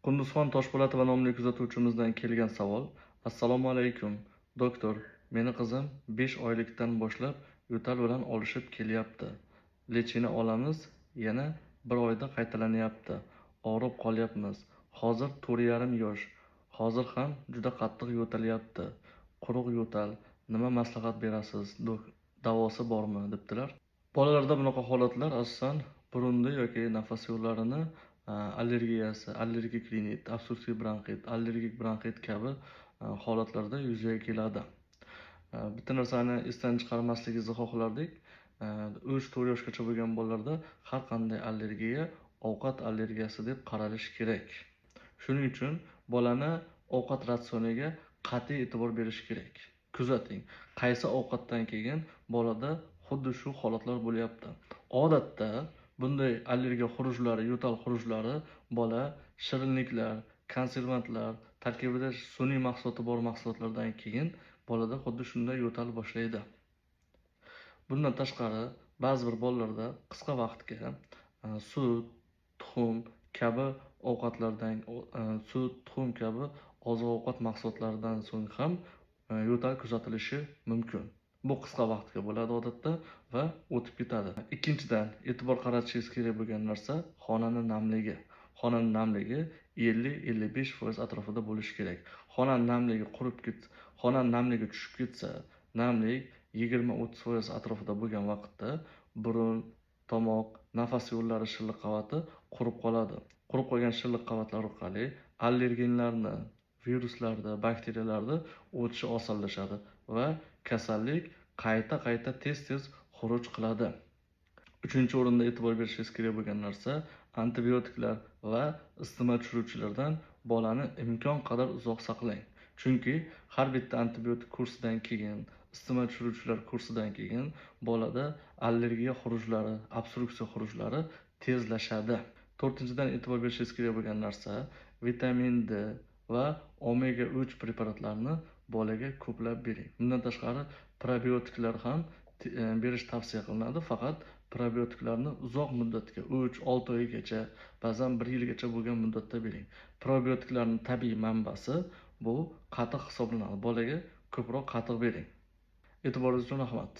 Qunduzxon Toshpo'latova nomli kuzatuvchimizdan kelgan savol. Assalomu alaykum, doktor. Meni qizim 5 oylikdan boshlab yo'tal bilan olishib kelyapti. Lechini olamiz, yana bir oyda qaytalanyapti. Og'rib qolyapmiz. Hozir 4,5 yosh. Hozir ham juda qattiq yo'talyapti. Quruq yo'tal. Nima maslahat berasiz? Davosi bormi, debdilar. Bolalarda bunaqa holatlar asosan burunda yoki nafas yo'llarini allergiyasi, allergik rinit, obstruktiv bronxit, allergik bronxit kabi holatlarda yuzaga keladi. Bitta narsani esdan chiqarmasligingizni xohlardik. 3-4 yoshgacha bo'lgan bolalarda har qanday allergiya ovqat allergiyasi deb qaralishi kerak. Shuning uchun bolani ovqat ratsioniga qat'iy e'tibor berish kerak. Kuzating, qaysi ovqatdan keyin bolada xuddi shu holatlar bo'lyapti. Odatda bunday allergiya xurujlari, yo'tal xurujlari bola shirinliklar, konservantlar, tarkibida sun'iy mahsuloti bor mahsulotlardan keyin bolada xuddi shunday yo'tal boshlaydi. Bundan tashqari, ba'zi bir bolalarda qisqa vaqtga sut, tuxum kabi ovqatlardan, sut, tuxum kabi oziq-ovqat mahsulotlaridan so'ng ham yo'tal kuzatilishi mumkin. Bu qisqa vaqtga bo'ladi odatda va o'tib ketadi. Ikkinchidan, e'tibor qaratishingiz kerak bo'lgan narsa xonani namligi. Xonani namligi 50-55% atrofida bo'lishi kerak. Xonani namligi qurib ket, xonani namligi tushib ketsa, namlik 20-30% atrofida bo'lgan vaqtda burun, tomoq, nafas yo'llari shilliq qavati qurib qoladi. Qurib qolgan shilliq qavatlar orqali allergenlarni, viruslarni, bakteriyalarni o'tishi osonlashadi va kasallik qayta-qayta tez-tez xuruj qiladi. Uchinchi o'rinda e'tibor berishingiz kerak bo'lgan narsa antibiotiklar va isitma tushiruvchilardan bolani imkon qadar uzoq saqlang. Chunki har bitta antibiotik kursidan keyin, isitma tushiruvchilar kursidan keyin bolada allergiya xurujlari, obstruksiya xurujlari tezlashadi. To'rtinchidan e'tibor berishingiz kerak bo'lgan narsa vitamin D va omega 3 preparatlarini bolaga ko'plab bering. Bundan tashqari probiotiklar ham berish tavsiya qilinadi. Faqat probiotiklarni uzoq muddatga, 3-6 oygacha, ba'zan 1 yilgacha bo'lgan muddatda bering. Probiotiklarning tabiiy manbasi bu qatiq hisoblanadi. Bolaga ko'proq qatiq bering. E'tiboringiz uchun rahmat.